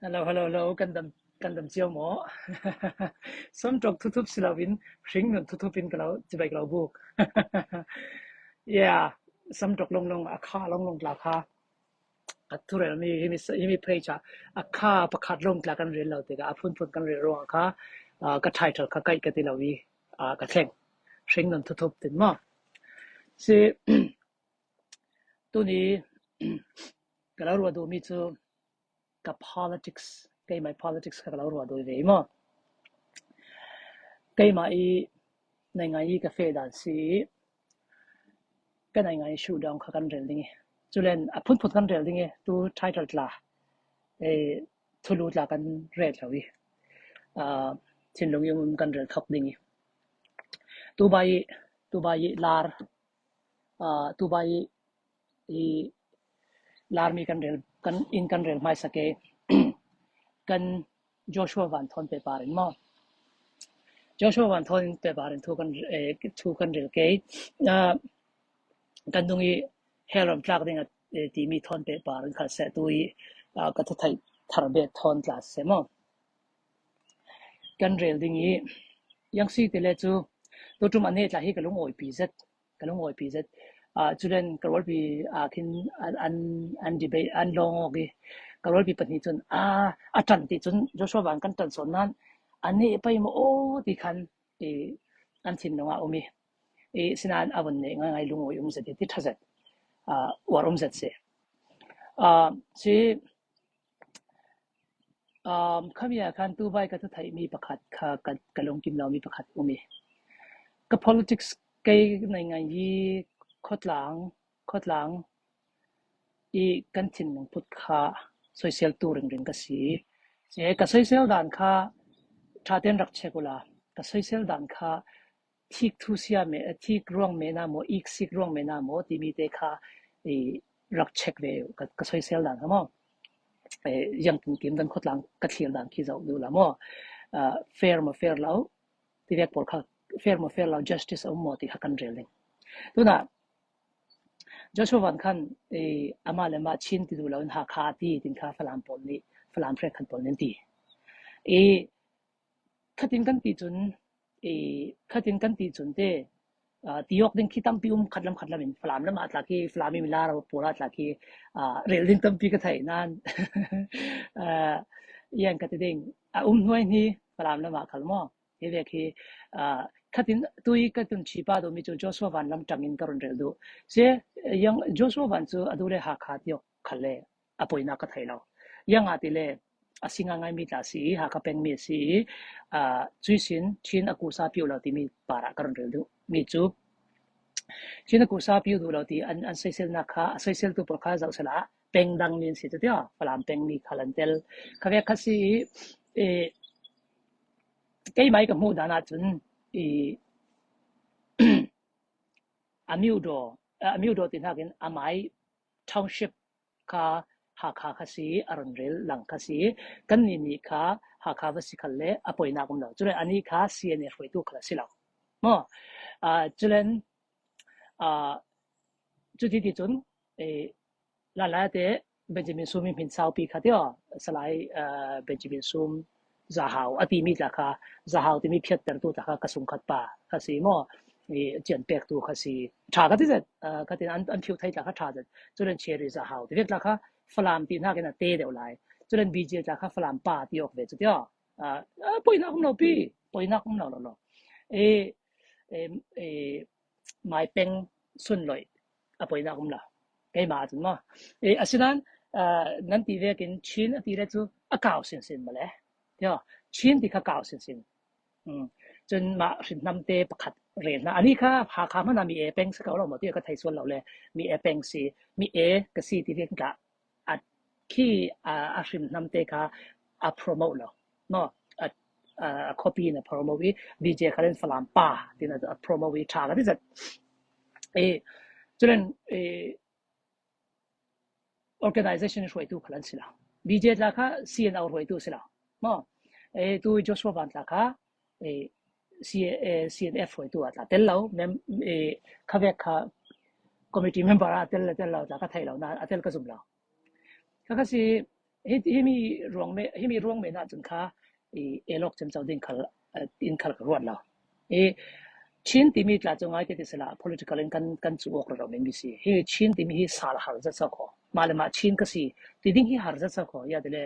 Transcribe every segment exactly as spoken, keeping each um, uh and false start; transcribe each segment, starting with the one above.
Hello, hello, hello. Kan dam, kan dam chiau maw? Samṭawk thuthup si loin, hringnun thuthupin ka lo, chibai ka lo buk. Yeah, samṭawk longlong, a kha longlong tla kha. A thurel mi, himi, himi phei cha, a kha pakhat long tla kan rel lo te ka, a phunphun kan rel ruang kha, ah, ka title kha kai ka ti lo i, ah, ka thleng. Hringnun thuthup tin maw? Si, tuni, ka lo ruah duh mi chu, ka politics, keimah i politics kha ka lo ruah duh ve maw? Keimah i naingan i ka feh dan si, ka naingan i shutdown kha kan rel ding i. Chulen a phunphun kan rel ding i, tu title tla, eh, thulu tla kan rel lo i. Ah, thinlung i um kan rel thok ding i. Tubai, tubai lar, ah, tubai i lar mi kan rel, kan in kan rel hmai sak e. Kan Joshua Van Thawn paper in maw? Joshua Van Thawn paper in thu kan, eh, thu kan rel ke. Ah, kan dung i hel ram tlak ding a, eh, ti mi Thawn paper in kha se tu i, ah, ka thu thei thar bet Thawn tla se maw? Kan rel ding i, yang si te le chu, tu tum a ne tla hi ka lung oi pi zet, ka lung oi pi zet. Ah, chulen ka rualpi, ah, khin an, an, an debate, an long awk i. Ka rualpi pahnih chun, ah, a ṭan ti chun, Joshua Van kan ṭan sawn nan, a ne pai maw aw ti khan, i, an thinlung a um i. I, sinan a vun ne ngai ngai lung oi um zet i ti ṭha zet. Ah, uar um zet si. Ah, si, Um, khami a khan tubai ka thu thei mi pakhat kha, ka, ka lungkim lo mi pakhat um i. Ka politics kei naingan i khotlang, khotlang i kan thinlung phut kha soisel tu ringring ka si. Si ka soisel dan kha ṭha ten rak check ula, ka soisel dan kha thik thu sia me, thik ruang me na maw, ik sik ruang me na maw, ti mi te kha, i, rak check ve ka, ka soisel dan kha maw. Eh, yang kin kim dan khotlang ka thlir dan khi zau duh la maw. Ah, fair maw fair lo, ti vek pawl kha fair maw fair lo, justice a um maw ti kha kan rel ding. Tuna, Joshua Van khan, eh, ama le ama Chin ti duh lo in Hakha ti tin kha Falam pawl ni, Falam hre khan pawl nin ti. Eh, khatin kan ti chun, eh, khatin kan ti chun te, ah, ti awk ding khi tampi um khat lam khat lam in Falam lam a tla khi, Falam i mi lar pawl a tla khi, ah, rel ding tampi ka thei nan. Ah, yang ka ti ding, a um hnuai ni Falam lam a khal maw. Hi vek hi, ah, khatin tui ka tun chi pa duh mi chu Joshua Van lam ṭangin ka run rel duh. Se, yang Joshua Van chu a duh le Hakha ti awk khal le a poinak ka thei lo. Yang a ti le a singa ngai mi tla si, Hakha peng mi si, ah, chui sin, Chin a kusa piu lo ti mi para ka run rel duh. Mi chu, Chin a kusa piu duh lo ti, an, an soisel na kha, a soisel tu pawl kha zau sela, peng dang nin si tu tia, Falam peng mi kha lan tel. Kha vek kha si, eh, keimah i ka hmuh dan a chun, i, a miudaw, a miudaw ti hnakin a mai township kha Hakha kha si, a run rel lang kha si, kan ni ni kha Hakha va si khal le a poinak um lo. Chulen ani kha C N F hruaitu kha si lo. Maw, ah, chulen, ah, chuti ti chun, eh, la la te Benjamin Sum i hmin saupi kha tio, Salai, ah, Benjamin Sum, Zahau, a ti mi tla kha, Zahau ti mi phiatter tu tla kha, ka sung khat pa kha si maw, i chian pek tu kha si, ṭha ka ti zet, ah, ka tin an, an phiu thei tla kha ṭha zet, chulen Cherry Zahau ti vek tla kha, Falam ti hnakin a te deuh lai, chulen B J tla kha Falam pa ti awk ve chu tio, ah, ah, poinak um lo pi, poinak um lo lo lo. E, e, e, mai peng sun loi, a poinak um lo. Keimah a chun maw. E, a sinan, ah, nan ti vekin Chin a ti le chu a kau sinsin maw le. Tio, Chin ti kha kau sinsin. Hmm. Chun mah hrinhnam te pakhat rel hna. Ani kha Hakha hmana mi e peng si kau lo maw, ti ka thei sual lo le. Mi e peng si, mi e ka si ti vek tla. A khi, a, a hrinhnam te kha a promote lo. Maw, a, a, a copy in a promote i, B J kha len Falam pa, tin a, a promote i ṭha ka ti zet. E, chulen, e, organization hruaitu kha lan si lo. B J tla kha C N O hruaitu si lo. Maw, e, tu Joshua Van tla kha, e, C, e, C N F hruaitu a tla tel lo. Mem, e, kha vek kha, committee member a tel le tel lo ta ka thei lo na a tel ka zum lo. Ka ka si hi hi mi ruang me hi mi ruang me na chun kha i elok chem chau ding khal in khal ka ruat lo. I Chin ti mi tla chunga ke ti sela political in kan kan chu ok ro mi si hi Chin ti mi hi sal har za sa ko ma le ma Chin ka si ti ding hi har za sa ko ya de le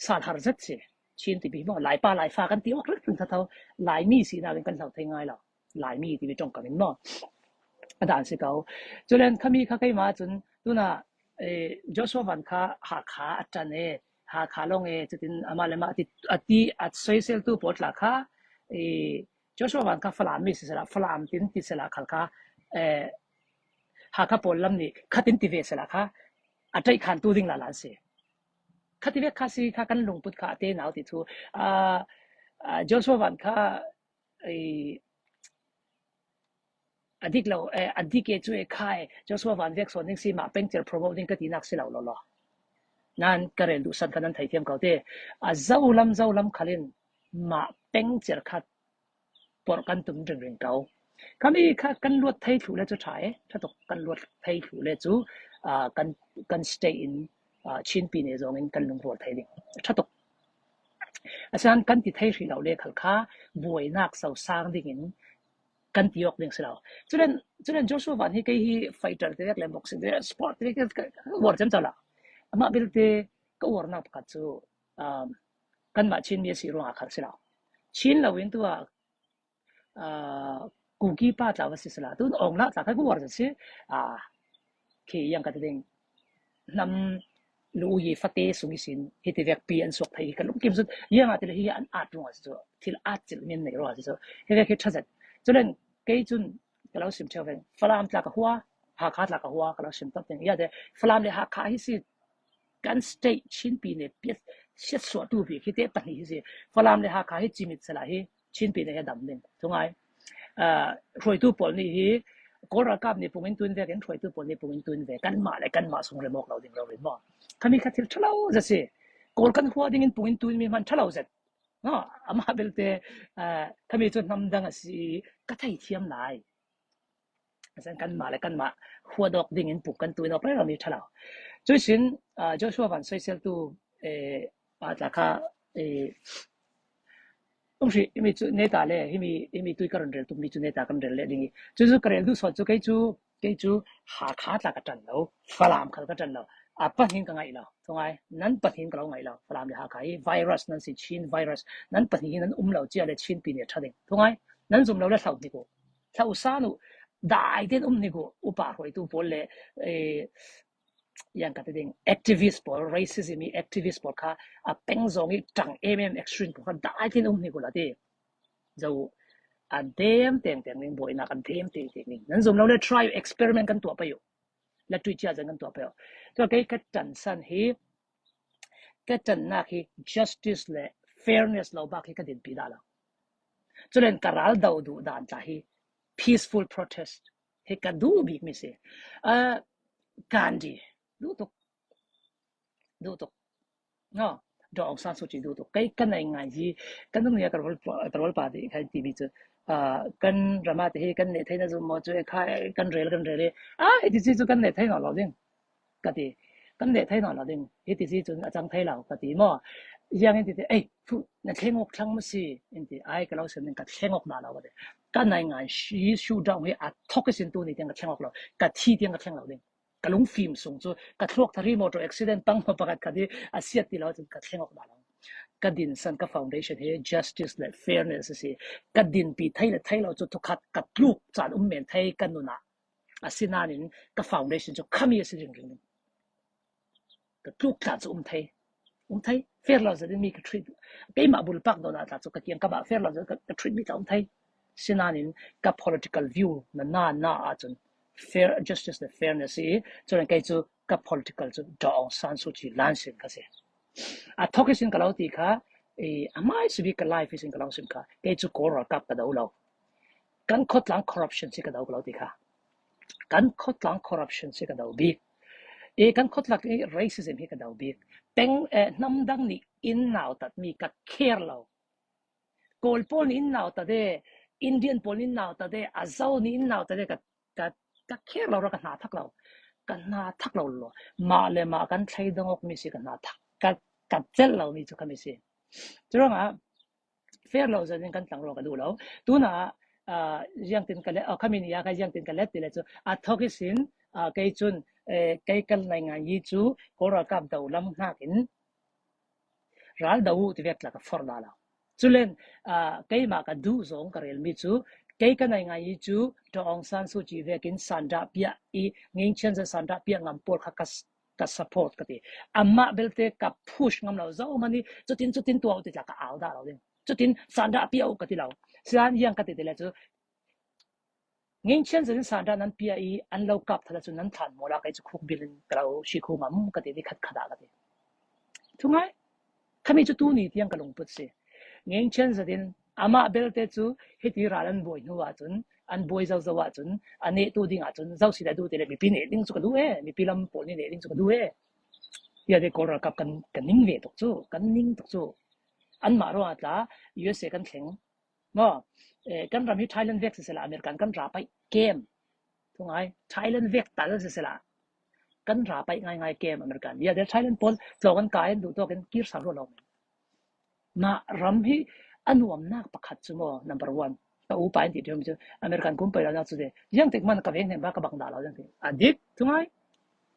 sal har zat si Chin ti bi mo lai pa lai fa kan ti ok rek tun tha thau lai mi si na kan hlau thei ngai lo lai mi ti bi tong kamin mo a dan si kau chulen khami kha kai ma chun tuna Joshua van kha ha kha a tan e ha kha long e chutin ama le ma ti a ti a soisel tu pot la kha Joshua van kha Falam mi si sela Falam tin ti sela khal kha ha kha pol lam ni khatin ti ve sela kha a tai khan tu ding la lan si khati ve kha si kha kan lungput kha te nau ti thu a Joshua van kha a dik lo a dik e chu e khai Joshua van vek son ding si ma pengcher promote ding ka ti nak si lo lo lo nan ka rel du san kha nan thai thiam kau te a zau lam zau lam khalin ma pengcher khat por kan tum ring ring kau kami kha kan luat thei thu le chu thai tha tok kan luat thei thu le chu kan kan stay in Chin pi ne zong in kan lung rual thei ding tha tok asan kan ti thei hri lo le khal kha buai nak sau sang ding in kan ti ok ding si lo chulen chulen Joshua van hi kei hi fighter te le boxing te sport te war chem chala ama bil te ka war nak pakhat chu kan ma Chin mi si ruang a khal si lo Chin lo in tu a Kuki pa tla va si sala tun ong la tla ka ku war si a khi yang ka ding nam lu yi fa te sung sin hi ti vek pi an sok thai ka lum kim sut yang a ti hi an at ruang si thil at chil min nei ruang si hi vek hi thazat chulen kei chun ka lo sim cheu veng Falam tla ka hua ha kha tla ka hua ka lo sim tap teng ya de Falam le ha kha hi si kan state Chin pi ne piat siat suah tu pi khi te pahnih hi si Falam le ha kha hi chimit sala hi Chin pi ne he dam ding thungai hruaitu pawl ni hi Kawl ralkap ni pungin tun ve kan hruaitu pawl ni pungin tun ve kan ma le kan ma sung remok lo ding lo rin mo khami kha thil thalo za si Kawl kan hua ding in pungin tun mi man thalo zet no ama belte khami chu nam dang a si ka thai thiam lai Asan kan ma le kan ma hua dok ding in puk kan tu in ok rami thalo chuisin Joshua van soisel tu a tla kha um hri imi chu neta le imi imi tui ka ron rel tu mi chu neta kan rel le ding chu chu ka rel du so chu kei chu kei chu ha kha tla ka tan lo Falam khal ka tan lo a pa hin ka ngai lo thungai nan pa hin ka lo ngai lo Falam le ha kha hi virus nan si Chin virus nan pa hin nan um lo chia le Chin pi ne tha ding thungai nan zum lo le thlau ni ko thlau sa nu dai den um ni ko upa hruaitu pawl le yang ka te ding activist pawl racism i activist pawl kha a peng zong i tang em em extreme pawl kha dai den um ni ko la te zo a dem teng teng ning buai nak a dem teng teng ning nan zum lo le try experiment kan tua pa yo la tui chia zan kan tua pa yo to kei ka tan san hi ka tan nak hi justice le fairness lo bak hi ka din pi da lo chulen ka ral dau du dan tla hi peaceful protest hi ka du bik mi si a Gandhi du tuk du tuk no Daw Aung San Suu Kyi du tuk kei ka nei ngai hi kan nung ya ka rol ka rol pa di kai ti bi chu a kan rama te hi kan ne thai na zu mo chu kha kan rel kan rel a ti si chu kan ne thai no lo ding ka ti kan ne thai no lo ding hi ti si chu a chang thai lo ka ti mo yang in ti te ei fu na thleng ok thlang ma si in ti ai ka lo sen ka thleng ok na lo ka ti ka nei ngai shi shu dau hi a thok sin tu ni teng ka thleng ok lo ka thi teng ka thleng lo ding ka lungfim sung chu ka thluak thari motor accident pang ma pakhat kha di a siat ti lo chu ka thleng ok da lo ka din san ka foundation hi justice le fairness si ka din pi thai le thai lo chu thukhat ka tluk chan um men thai ka nuna a sinanin ka foundation chu khami a si ring ring ka tluk tla chu um thai um thai fair lo zatin mi ka treat keima bul pak do na tla chu ka kiang ka ba fair lo zatin ka treat mi tla um thai sinanin ka political view na na na a chun fair justice le fairness i chuan kei chu ka political chu Daw Aung San Suu Kyi lan sin ka se a thok sin ka lo ti kha a mai sibi ka life sin ka lo sim kha kei chu Kawl ralkap ka do lo kan khotlang corruption si ka do ka lo ti kha kan khotlang corruption si ka do bik e kan khotlang racism hi ka do bik peng hnam dang ni in nau tat mi ka kher lo Kawl pawl ni in nau ta de Indian pawl ni in nau ta de a Zo ni in nau ta de ka ka Ka kher lo ra ka hna thak lo. Ka hna thak lo lo. Mah le mah kan thlei dong awk mi si ka hna thak. Ka, ka celh lo mi cu kha mi si. Curuangah fair lo zat in kan tlang ruang ka duh lo. Tuna, ah, ziangtin ka let, ah, khami ni a kha ziangtin ka let ti le cu, a thawk ihsin, ah, kei cun, eh, kei kal nai ngai yi cu Kawl ralkap do lam hnakin ral do uh ti vek tla ka forh dah lo. Culen, ah, keimah ka duh zong ka relmi cu, kei ka nai ngai yi cu Daw Aung San Suu Kyi vekin sandah piah i Ngin Chian zat sandah piah ngam pawl kha ka s-, ka support ka ti. Amah belte ka push ngam lo, zohman i cutin, cutin tuah uh ti tla ka au dah lo ding. Cutin sandah piah uh ka ti lo. Sian yang ka ti ti le cu, Ngin Chian zat in sandah nan piah i an lo kap thala cu nan thlan maw la kei cu khuk bil in ka lo si khu ngam ka ti, ti khat khat ah ka ti. Thungai, khami cu tuni tiang ka lungput si. Ngin Chian zat in amah belte cu hiti ral an buai hnu ahcun, an buai zozo ahcun, a nehtu ding ahcun, zo si dah duh ti le mipi neh ding cu ka duh e, mipi lam pawl nih neh ding cu ka duh e. Tiah te Kawl ralkap kan, kan ning ve tuk cu, kan ning tuk cu. Anmah ruangah tla U S A kan thleng. Maw, eh, kan ram hi Thailand vek sisela, American kan ra paih kem. Thungai, Thailand vek tal sisela, kan ra paih ngaingai kem American. Bia del Thailand pawl tlawng an kai an duh tawk in kir sa ruah lo. Mah ram hi a nuamnak pakhat cu maw, number one. Ka upa in ti ṭhiam cu American kum paih lo nak cu te. Ziangtik man ka veng hnem ba ka bang dah lo ziangtik. A dik, thungai.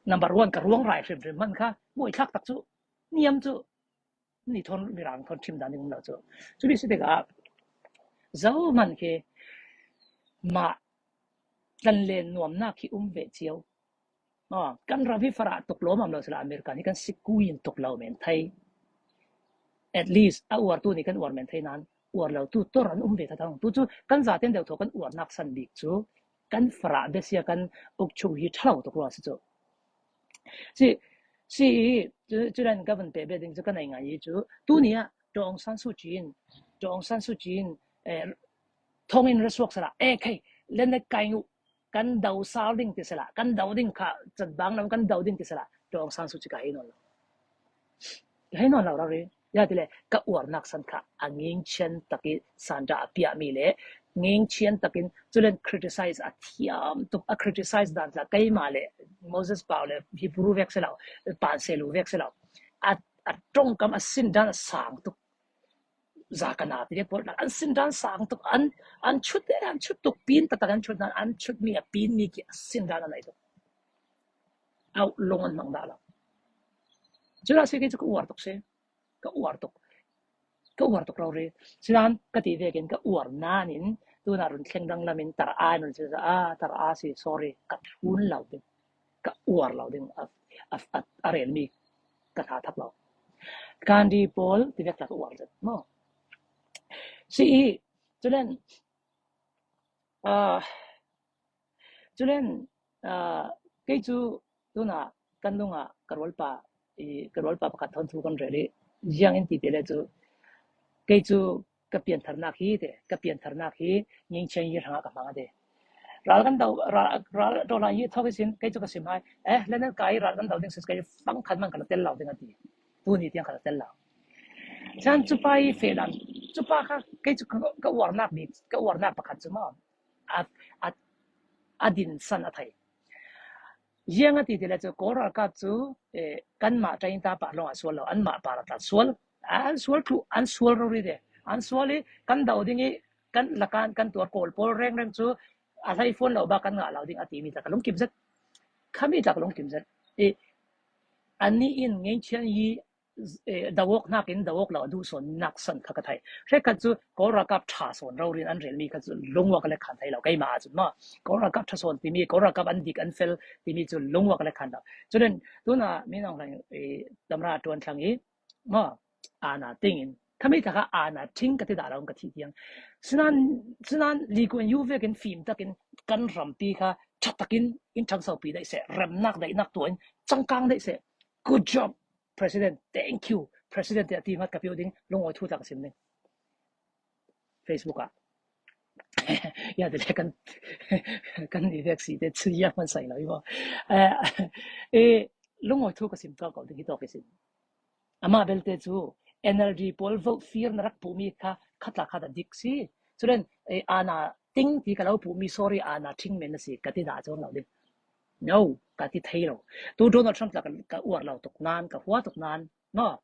Number one ka ruang rai hrimhrim man kha. Buai thlak tak cu. Niam cu. Ni thawn Mirang thawn ṭhim dan ding um lo cu. Cu mi si tikah zohman khi mah tlanlen nuamnak khi um ve cio. Ah, kan ram hi farah tuk lawm am lo sila American hi kan sikui in tuk lo men thei. At least a uartu nih kan uar men thei nan uar lo tu tor an um ve thathang. Tu cu kan zaten deuh thaw kan uarnak san bik cu kan farah besia kan uk chung hi ṭha lo tuk rua si cu. Si, si i, cu, cu len ka van peh bia ding cu ka nei ngai i cu. Tuni ah Daw Aung San Suu Kyi in, Daw Aung San Suu Kyi in, eh, thong in ra suak sala, eh, khei, len le kai ngu, kan do sal ding ti sala, kan do ding kha, chan bang lam kan do ding ti sala, Daw Aung San Suu Kyi ka hei nawn lo. Ka hei nawn lo rau ri. Ya ti le, ka uarnak san kha, a ngingchian tak i sanda a piah mi le, ngingchian tak in, cu len criticize a thiam tuk, a criticize dan tla, keimah le, Moses Pau le, Hebrew vek si lo, Pan Se Lu vek si lo. A, a ṭongkam a sin dan a sang tuk. Za ka na ti le pawl an sin dan sang tuk, an, an chut le, an chut tuk, pin tak tak an chut nan, an chut mi a pin mi ki a sin dan a nei tuk. Au, lung an hmang dah lo. Cu la si kei cu ka uar tuk si. Ka uar tuk. Ka uar tuk rau ri. Sinan ka ti vekin ka uar nan in, tuna run thleng dang lam in tar a nun si, a, tar a si, sorry, ka thlun lo ding. Ka uar lo ding, a, a, a, a rel mi ka hna thak lo. Kandi pawl ti vek tla ka uar zet maw. Si i, cu len, ah, cu len, ah, kei cu tuna kan lungah ka rualpa, i, ka rualpa pakhat thawn thu kan rel i, ziang in ti te le cu, kei cu ka piantharnak hi te, ka piantharnak hi ngingchian hi hrangah ka hmang a te. Ral kan do, ral, ral, ral, ral hi thawk i sin, kei cu ka sim hai. Eh, Leonard kai ral kan do ding sis kei fang khat man ka la tel lo ding a ti. Tuni tiang ka la tel lo. Chan cupa i fehlam, cupa kha kei cu ka, ka uarnak bik, ka uarnak pakhat cu maw. A, a, a din san a thei. Ziang a ti ti le cu Kawl ralkap cu, eh, kanmah ṭain ta pah lawng a sual lo, anmah par a tla sual. An sual thluh, an sual rori te. An sual i kan do ding i kan lakan kan tuar Kawl pawl rengreng cu a hlei fawn lo ba kan ngah lo ding a timi tla ka lungkim zet. Khami tla ka lungkim zet. I, annih in ngeichian i, eh, do awk hnakin do awk lo a duh sawn nak san kha ka thei. Hrekkhat cu Kawl ralkap ṭha sawn rori in an relmi kha cu lungua ka le khan thei lo. Keimah ah cun maw, Kawl ralkap ṭha sawn timi, Kawl ralkap an dik an fel timi cu lungua ka le khan lo. Cu len tuna Min Aung Hlaing, eh, tamra ṭuan thlang i maw, ana ting in, khami tla kha ana ting ka ti dah lo ka thih tiang. Sinan, sinan Lee Kuan Yew vekin fim takin kan rampi kha ṭha takin in ṭhangsopi daih seh, remnak daihnak tuah in changkang daih seh. Good job, President. Thank you, President, tiah ti hmat ka piu ding, lungawi thu tla ka sim ding. Facebook ah. Ya, ti le kan, kan i vek si te, cu ya man sai lo i maw. Eh, eh, lungawi thu ka sim tuah ko ding hi tawk i sin. Amah belte cu N L D pawl vote fir na rak puhmi kha khatla khat a dik si. Cu len, eh, ana ting ti ka lo puh mi, sorry, ana thing men a si ka ti dah cuang lo ding. No, ka ti thei lo. Tu Donald Trump tla ka, ka uar lo tuk nan, ka hua tuk nan. No,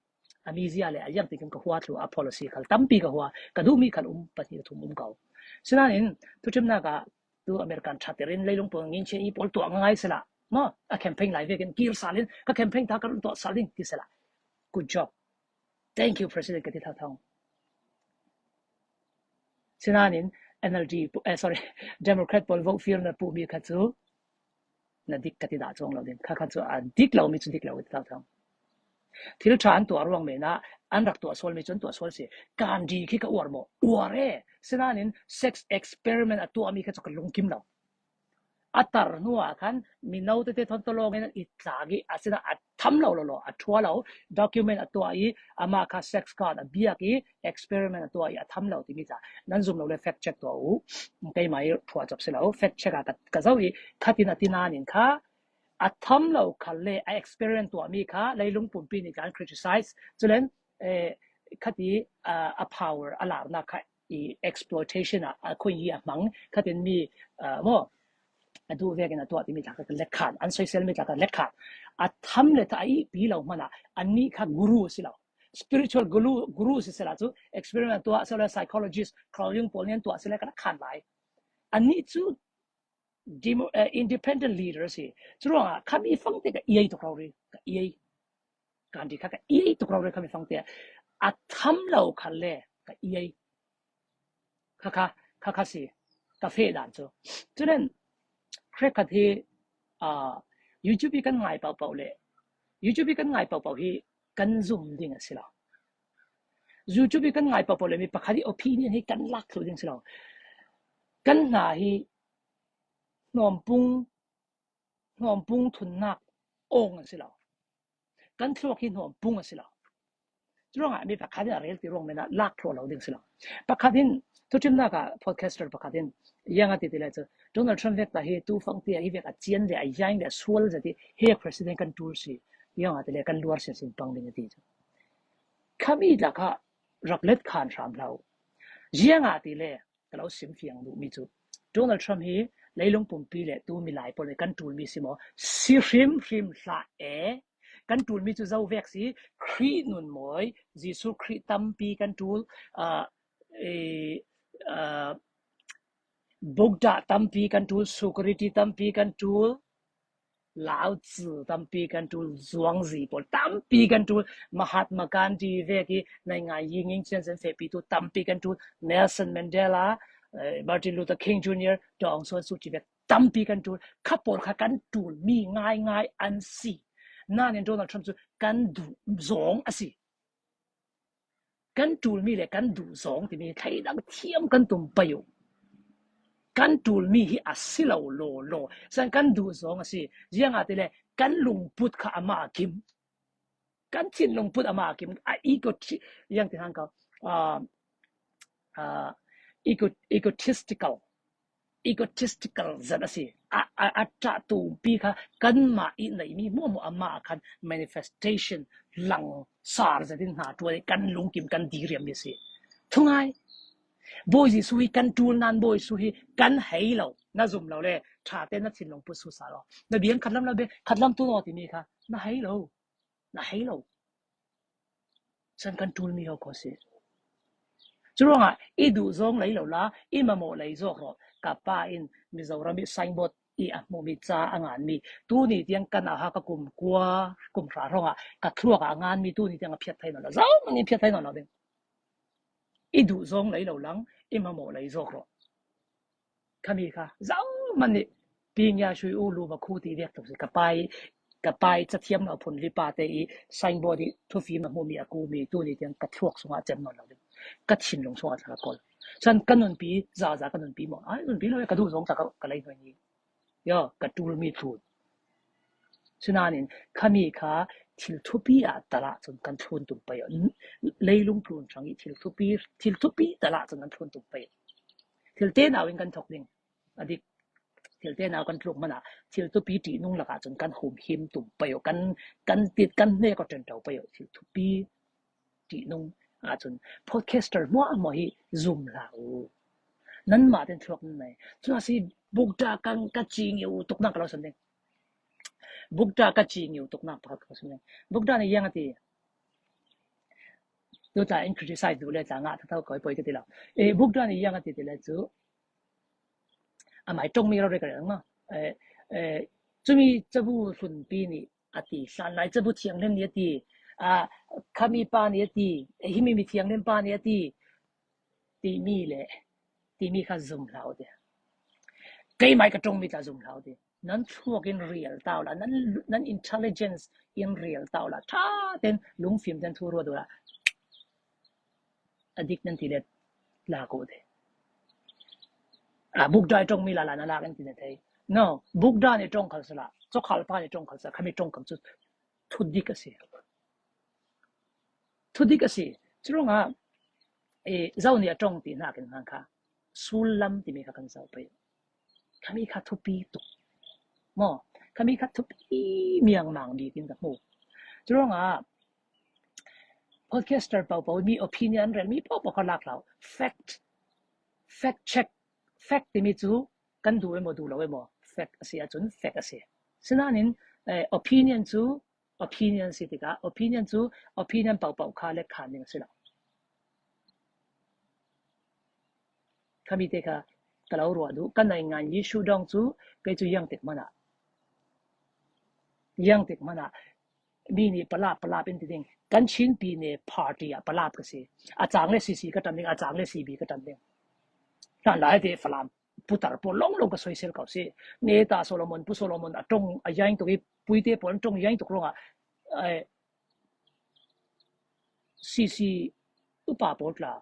a mizia le a yang ti kim ka hua thlu, a policy khal tampi ka hua, ka duh mi khal um, pahnih thum um ko. Sinanin, tu thimnak ah, tu American thatir in leilung pawng ngin chia i pawl tuah ngai sila. No, a campaign lai vekin kir salin, ka campaign ta ka run tuah salin, ti sila. Good job. Thank you, President, ka ti thau thau. Sinanin, N L D, eh, sorry, Democrat pawl vote fir na pu mi kha cu, na dik ka ti dah cuang lo ding. Kha kha cu a dik lo mi cu dik lo ka ti thau thau. Thil ṭha an tuah ruang men ah, an rak tuah sual mi cu an tuah sual si. Gandhi khi ka uar maw? Uar e. Sinanin, sex experiment a tuah mi kha cu ka lungkim lo. A tar hnu ah khan mino tete thawn tawlawng in i tlak i a sinah a tham lo lo lo, a ṭhua lo, document a tuah i, amah kha sex card a biak i, experiment a tuah i a tham lo timi tla nan zum lo le fact check tuah u. Keimah i phuah cop si lo, fact check a ka, ka zoh i, khatin a ti nain kha a tham lo khal le a experiment tuah mi kha leilung pumpi nih kan criticize. Culen, eh, khati, ah, a power a larnak kha i exploitation ah a khuin hi a hmang, khatin mi, ah, maw, a duh vekin a tuah timi tla kha lekhan, an soisel mi tla kha lekhan. A tham le tha a ihpi lo hmanah annih kha guru si lo. Spiritual guru, guru si sela cu experiment tuah sela psychologist, Carl Jung pawl nih an tuah sela ka lekhan lai. Annih cu demo, eh, independent leader si. Curuangah khami fangte ka iai tuk rori, ka iai. Gandhi kha ka iai tuk rori khami fangte. A tham lo khal le ka iai. Kha kha, kha kha si. Ka feh dan cu. Culen, hrekhat hi, ah, YouTube i kan ngai paupau le. YouTube i kan ngai paupau hi kan zum ding a si lo. YouTube i kan ngai paupau le mi pakhat i opinion hi kan lak thlu ding si lo. Kan hna hi hnawmpung, hnawmpung thunnak awng a si lo. Kan thluak hi hnawmpung a si lo. Curuangah mi pakhat in a rel ti ruang men ah lak thluak lo ding si lo. Pakhat in, thuṭhimnak ah podcaster pakhat in, iang a ti ti le cu, Donald Trump vek ta hi, tu fang ti a hi vek a cian le, a yaing le, a sual zet i, he president kan ṭul si, iang a ti le kan luar sin sin pang ding a ti cu. Khami tla kha rak let khan hram hlah u. Ziang a ti le, ka lo sim fiang duh mi cu, Donald Trump hi leilung pumpi le tu milai pawl le kan ṭul mi si maw? Si hrim hrim hlah e. Kan ṭul mi cu zo vek si, Khrih nun mawi, Jesuh Khrih tampi kan ṭul, ah, eh, ah, Buddha tampi kan ṭul, Socrates tampi kan ṭul, Lao Tzu tampi kan ṭul, Zhuangzi pawl tampi kan ṭul, Mahatma Gandhi vek i naingai yi nging cian sen fehpi tu tampi kan ṭul, Nelson Mandela, eh, Martin Luther King Junior, Daw Aung San Suu Kyi vek tampi kan ṭul, kha pawl kha kan ṭul mi ngai ngai an si. Nain Donald Trump cu kan duh zawng a si. Kan ṭul mi le kan duh zawng timi thleidan thiam kan tum pei u. Kan ṭul mi hi a si lo law law. San kan duh zawng a si. Ziang a ti le kan lungput kha amah a kim. Kan thin lungput amah a kim. A ego, yang ti hang ka, ah, ah, ego, egotistical. Egotistical zat a si. A, a, a ṭah tumpi kha kanmah i neih mi hmuahhmuah amah a khan manifestation lang sar zat in hna ṭuan i kan lungkim kan diriam mi a si. Thungai. Bawi Jesuh hi kan ṭul nain Bawi Jesuh hi kan hei lo. Na zum lo le ṭha te na thin lungput susa lo. Na biang khatlam lo be, khatlam tu naw timi kha na hei lo. Na hei lo. San kan ṭul mi ho kho si. Curuangah i duh zawng lei lo la, i mamawh lei zawk rawh. Ka pa in Mizoram i signboard i a hmuh mi ca a ngan mi. Tuni tiang kan aha ka kum kua, kum hra hrawngah ka thluak ah a ngan mi tuni tiang a phiat thei nawn lo. Zohman in phiat thei nawn lo ding. I duh zawng lei lo lang, i mamawh lei zawk rawh. Khami kha zohman nih, Ping Ya Shui U Lu Ba Khu ti vek tuk si. Ka pai, ka pai cathiam lo phun vipa te i signboard i thufim a hmuh mi a ku mi tuni tiang ka thluak sungah a cem nawn lo ding. Ka thinlung sungah thla ka kol. Chan ka nunpi, za za ka nunpi maw? Ai, nunpi lo ka duh zawng thla ka, ka lei hnuai ni. Yo, ka ṭul mi thlun. Sinain khami kha thil thupi ah tal ah cun kan thlun tum pei. Leilung tlun hrang i thil thupi, thil thupi tal ah cun kan thlun tum pei. Thil te nau in kan thok ding. A dik. Thil te nau kan tluk hmanah thil thupi ṭihnung lakah cun kan humhim tum pei. Kan, kan tit, kan hnek aw ṭen ṭo pei. Thil thupi ṭihnung ahcun podcaster hmuahhmuah hi zum hlah u. Nanmah ten thuak nan nei. Cuna si Buddha kan ka ci ngiu tuk nak ka lo san ding. Buddha ka ci ngiu tuk nak pakhat ka lo san ding. Buddha ni yang a ti. Tu ta in criticize du le ta nga ta tau koi poi ka ti lo. E, Buddha ni yang a ti ti le cu. A mai tong mi lo re ka re nga. E, e, cumi cabu hlun pi ni a ti, hlan lai cabu thianghlim ni a ti, a, khami pa ni a ti, e, himi mi thianghlim pa ni a ti, ti mi le, ti mi kha zum hlau ti. Kei mai ka tong mi ta zum hlau ti. Nan thuak in real tau la, nan, nan intelligence in real tau la. Tha ten lungfim ten thu ruat la. A dik nan ti le la ko te. A, Buddha i tong mi la la na lak in ti ne thei. No, Buddha ni tong khal sala, cho khal pa ni tong khal sala, khami tong kham chu thu dik a si. Thu dik a si. Churunga, e, zau ni a tong ti na kin hang kha. Sul lam ti mi kha kan zau pai. Khami kha thupi tuk. Mo, khami kha thupi miang mang di kin ka mu. Churunga, podcaster pau pau mi opinion rel mi pau pau kha lak lau. Fact, fact check, fact ti mi chu kan du emo du lo emo. Fact a si a chun fact a si. Sinanin, eh, opinion chu opinion si tika, opinion chu opinion pau pau kha le khan ding si lo. Khami te kha ka lo ruah duh, ka naingan issue dong chu kei chu yang tek mana. Yang tek mana. Mi ni palap, palap in ti ding. Kan Chin pi ne party a palap ka si. A chang le C C ka tan ding, a chang le C B ka tan ding. Tan lai te Falam putar po long long ka soisel kau si. Ne ta Solomon, pu Solomon a tong a yang tuk i, pui te po an tong yang tuk long a. Ai, C C upa po tla.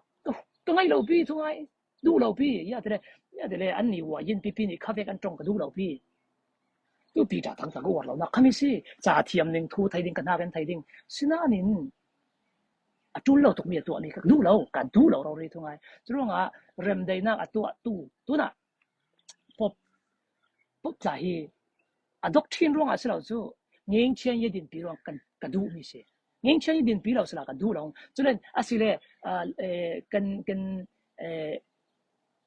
Ka ngai lo pi, tu ngai. Du lo pi, ya te le, ya te le, an ni wa yin pi pi ni kha vek an tong ka du lo pi. Tu pi ta tang ta ko war lo na khami si, cha thiam ning thu thai ding ka na ven thai ding. Sinanin, a tul lo tuk mi a tuah mi ka du lo, ka du lo ro ri tu ngai. Churunga rem dei nak a tuah tu, tu na. Pop, pop cha hi, a doctrine ruang a si lo chu, ngeng chian ye din pi ruang kan, ka du mi si. Ngeng chian ye din pi lo sila ka du lo. Chulen, a si le, a, e, kan, kan, e,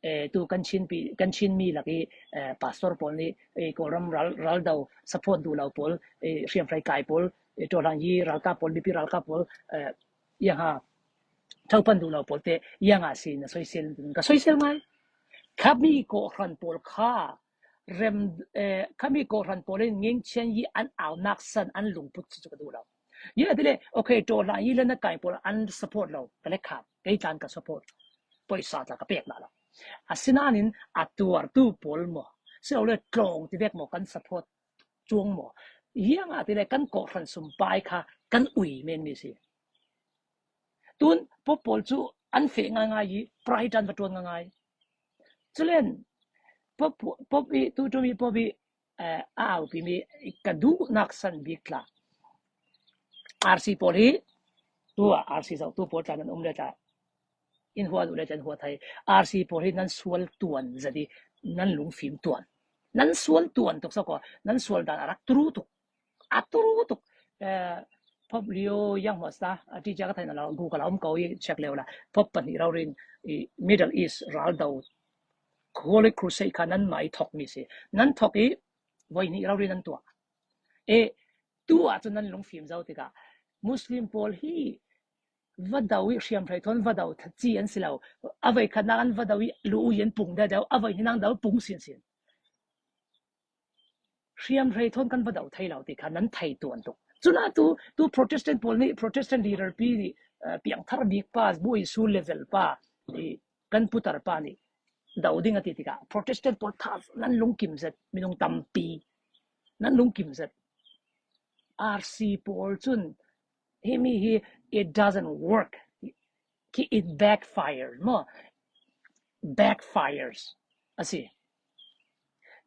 e, tu kan Chin pi, kan Chin mi lak i, e, pastor pol ni, e, Kawlram ral, ral dau support du lo pol, e, hriam hlai kai pol, e, to lang yi ral ka pol, mipi ral ka pol, e, yang ha, thau pan du lo pol te, yang a si na soisel, ka soisel ngai. Khami ko hran pol kha, rem, e, khami ko hran pol in ngeng chian yi an au nak san an lungput chu ka du lo. Ye ti le, okay, to lang yi le na kai pol an support lo, ka le kha, kei tan ka support. Poisa ta ka pek na lo. A sinanin a tuar tu pol mo. Si lo le tlong ti vek mo kan support chuang mo. Yang a ti le kan ko hran sum pai kha kan ui men mi si. Tun pop pol chu an fe ngai ngai i pride an va tuan ngai ngai. Chulen pop, pop i tu tu mi pop i, eh, au pi mi ka du nak san bik tla. R C pol hi tu a R C zau tu pol tla nan um le tla. In hua du le tla in hua thai. R C pol hi nan sual tuan zadi nan lungfim tuan. Nan sual tuan tuk sa ko, nan sual dan a rak turu tuk. A turu tuk. Eh, pop lio yang hua sa, a ti ja ka thai na lo, Google a um ko i check leo la. Pop pan hi rau rin i Middle East ral dau. Holy Crusade kha nan mai thok mi si. Nan thok i, voi ni rau rin nan tua. E, tu a chu nan lungfim zau tika. Muslim pol hi, va dau i hriam hlai thon va dau tha chi an si lo. A vai kha na an va dau i lu u yen pung da dau, a vai hi nang dau pung sin sin. Hriam hlai thon kan va dau thai lo ti kha nan thai tuan tuk. Chuna tu, tu Protestant pol ni, Protestant leader pi ni, eh, piang thar bik pa, bu i su level pa, i kan putar pa ni. Dau ding a ti tika. Protestant pol tha nan lungkim zet, minung tampi. Nan lungkim zet. R C pol chun, hi mi hi, it doesn't work. Ki it backfires, mo. Backfires. A si.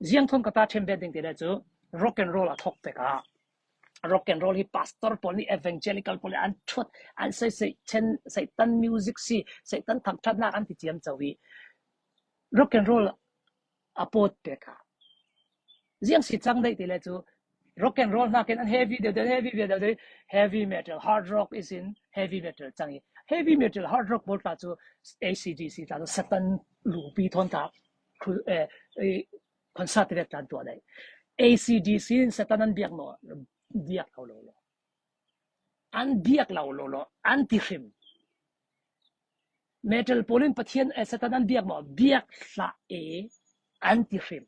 Ziang thon ka ta them bet ding ti le chu, rock and roll a thok pek a. Rock and roll hi pastor pol ni evangelical pol an thut, an sei sei chen, Satan music si, Satan thak that nak an ti chiam chau i. Rock and roll a pot pek a. Ziang si chang dei ti le chu, Rock and roll hnakin an heavy deuh deuh, heavy deuh deuh, heavy metal, hard rock is in heavy metal cang hi. Heavy metal, hard rock pawl tla cu A C D C tla cu Satan lupi thawn ta khu-, eh, eh, concert te tla an tuah dai. A C D C in Satan an biak maw? Biak lo lo lo. An biak lo lo lo, an ti hrim. Metal pawl in Pathian, eh, Satan an biak maw? Biak hlah e, an ti hrim.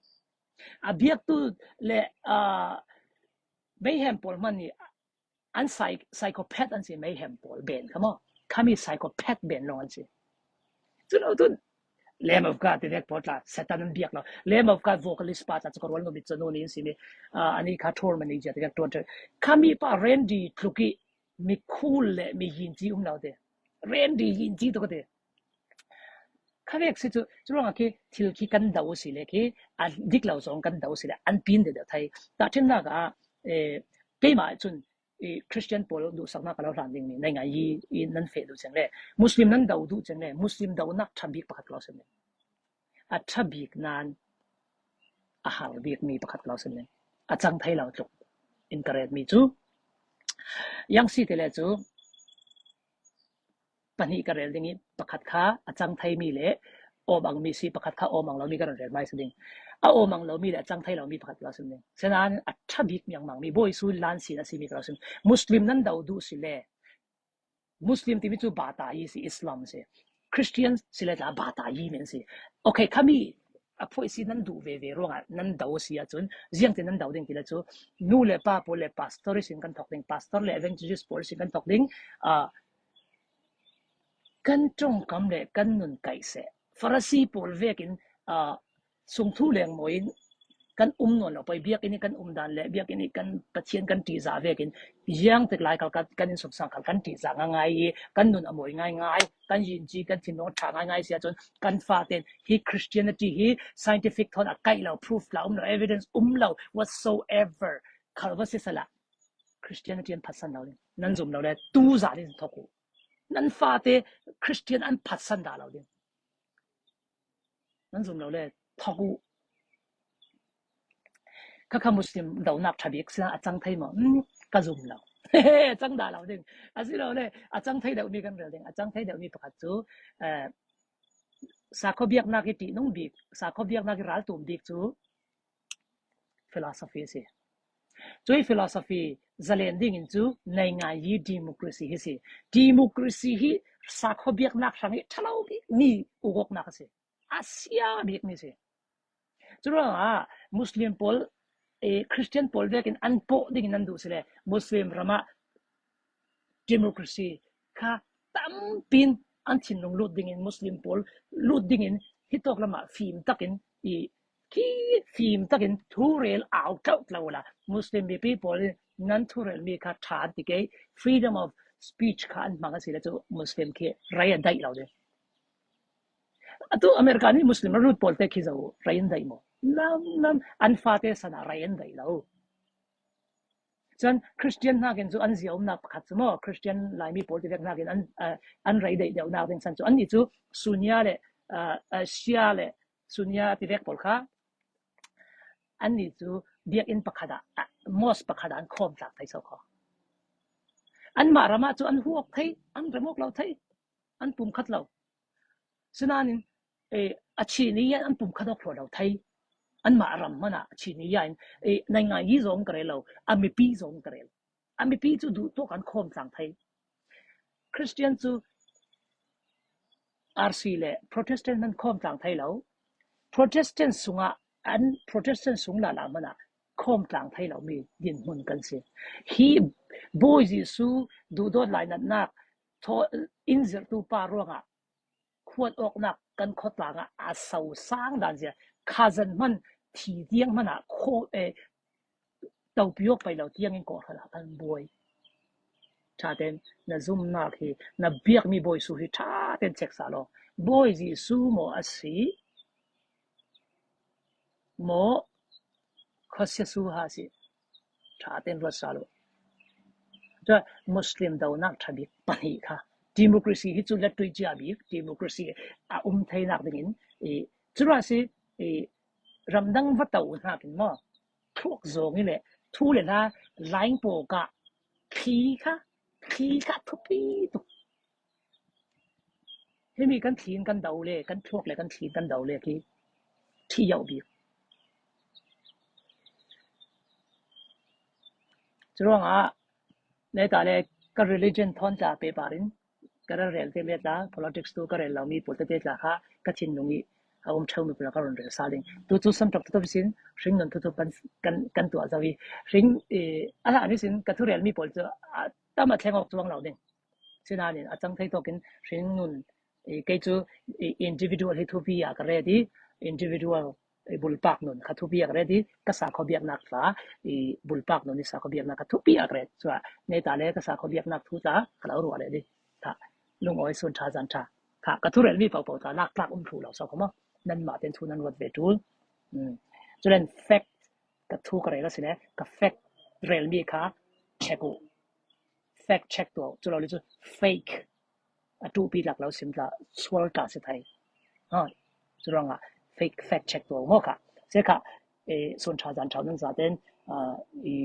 A biaktu le, ah, Mayhem pawl hmanh nih an psy-, psychopath an si, Mayhem pawl band kha maw? Khami psychopath band lawng an si. Cu lo tu Lamb of God ti vek pawl tla Satan an biak lo. Lamb of God vocalist pa tla cu ka rual ngam i cun uni an si mi, ah, ani kha tour manager ti vek tuan. Khami pa Randy tluk i mi cool le mi yin ci um lo te. Randy yin ci tu ka te. Kha vek si cu, cu ruangah khi thil khi kan do si le khi a dik lo zong kan do si le an pin deuh deuh thai. Tahṭhimnak ah, eh, keimah cun, eh, Christian pawl duhsaknak ka lo hlan ding mi, naingai i, i nan feh duh ceng le, Muslim nan do duh ceng le, Muslim donak ṭha bik pakhat ka lo sim ding. A ṭha bik nan a har bik mi pakhat ka lo sim ding. A cang thei lo tluk in ka ret mi cu, yang si te le cu, pahnih ka rel ding i, pakhat kha a cang thei mi le awm ang mi si, pakhat kha awm ang lo mi ka rel mai si ding. A awm ang lo mi le a cang thei lo mi pakhat ka lo sim ding. Sinain a ṭha bik miang mang mi, Bawi Jesuh lan sin a si mi ka lo sim. Muslim nan do duh si le, Muslim timi cu bata i si, Islam si. Christian si le tla bata i men si. Okay, khami a phuai si nan duh ve ve ruangah nan do si ahcun ziang ti nan do ding ti le cu nu le pa pawl le pastor i sin kan thok ding, pastor le evangelist pawl i sin kan thok ding, ah, kan ṭongkam le kan nun kaih seh. Farasi pawl vekin, ah, sungthu lengmaw in kan um nawn lo pei, biakinn i kan um dan le biakinn i kan Pathian kan ṭihzah vekin ziang tek lai khal kan, kan innsungsang khal kan ṭihzah ngaingai i kan nun a mawi ngaingai, kan yinci kan thinlung a ṭha ngaingai si ahcun kan fate hi Christianity hi scientific thawn a kaih lo, proof la um lo, evidence um lo whatsoever khal va si sala Christianity an phatsan lo ding. Nan zum lo le tu zan in thok uh. Nan fate Christian an phatsan dah lo ding. Nan zum lo le thok uh. Kha kha Muslim donak ṭha bik si a cang thei maw? Hmm, ka zum lo. A cang dah lo ding. A si lo le a cang thei deuh mi kan rel ding. A cang thei deuh mi pakhat cu, eh, sakhaw biaknak i ṭihnung bik, sakhaw biaknak i raltum bik cu philosophy a si. Cui philosophy zalen ding in cu naingai i democracy hi si. Democracy hi sakhaw biaknak hrang i ṭhalo bik mi ukawknak a si. A sia bik mi si. Curuangah Muslim pawl, eh, Christian pawl vekin an pawh dingin an duh si le Muslim ramah democracy kha tampi in an thinlung lut dingin Muslim pawl lut dingin hitawk lamah fim takin i khi fim takin thurel au tlauh tlauh la Muslim mipi pawl in nan thurel mi kha ṭha ti ke freedom of speech kha an hmang a si le cu Muslim khi rei a daih lo ding. Atu America nih Muslim a lut pawl te khi zo rei an daih maw? Lam lam an fate sana rei an daih lo. Cun Christian hnakin cu an ziaumnak pakhat cu maw, Christian Laimi pawl ti vek hnakin an, ah, an rei daih deuhnak ding san cu annih cu Sunya le, ah, ah, Shia le Sunya ti vek pawl kha annih cu biakinn pakhat ah, ah, mosque pakhat ah an khawm tlak thei so kho. Anmah ramah cu an huak thei, an remawk lo thei, an pumkhat lo. Sinain, eh, a chini ah an pumkhat awk hlawh lo thei. Anmah ram hmanh ah a chini ah in, eh, naingai i zong ka rel lo, a mipi zong ka rel. A mipi cu duh tuak an khawm tlang thei. Christian cu R C le Protestant hmanh khawm tlang thei lo. Protestant sungah an Protestant sung lala hmanh ah khawm tlang thei lo mi dinhmun kan si. Hi Bawi Jesuh duhdawt lainatnak thaw-, in zirhtu pa ruangah khuat awknak kan khuatlang ah a so sang dan zia kha zan hmanh thi tiang hmanh ah khaw, eh, topi awk pai lo tiang in kawhhran ah kan buai. Ṭha tein na zumnak hi, na biakmi Bawi Jesuh hi ṭha tein check sah law. Bawi Jesuh maw a si? Maw khuasia su ha si? Ṭha tein ruat sah law. Cun Muslim donak ṭha bik pahnih kha. Democracy hi cu lettuih cia bik, democracy a um theinak dingin, i, cu ruah si, i, ramdang va to hnakin maw, thluak zong i le, phu le hla, laing po ka, khi kha, khi kha thupi tu. Himi kan thin kan dau le, kan thuak le, kan thin kan dau le khi thi yau bi. Churuang a, le ta le ka religion thon ta pe parin, ka rel rel te le ta, politics tu ka rel lau mi pol te te ta kha, ka thin nungi, a um thau mi pol ka ron rel sa ding. Tu tu sam tok tu sin, hring nun tu tu kan, kan, kan tua zawi. Hring, eh, ala ni sin, ka thu rel mi pol tu, a, tama thleng ok chuang lau ding. Sinanin a chang thei tokin hring nun, eh, kei chu, eh, individual hi thupi a ka ret i, individual, eh, bulpak nun kha thupi a ka ret i, ka sakhaw biaknak tla, eh, bulpak nun i sakhaw biaknak kha thupi a ka ret. Chua, nei ta le ka sakhaw biaknak thu tla, ka lau ruah le di. Tha, lungawi sun tha zan tha. Tha, ka thu rel mi pau pau tla, lak tlak um thu lau sa khoma. Nan ma ten thu nan ruat ve tul. Hmm. Chulen fact, ka thu ka rel a sile, ka fact rel mi kha check u. Fact check tu, chu lo li chu fake. A tu pi lak lo sim tla, sual ta si thai. Ha, chu rong a, fake, fact check tu mo kha. Se kha, eh, sun tha zan tha nan za ten, ah, i,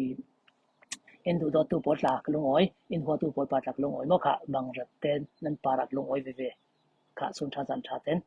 in du do tu pot la ka lungawi, in hua tu pot pat la ka lungawi mo kha, bang rat ten, nan pa rat lungawi ve ve. Kha sun tha zan tha ten,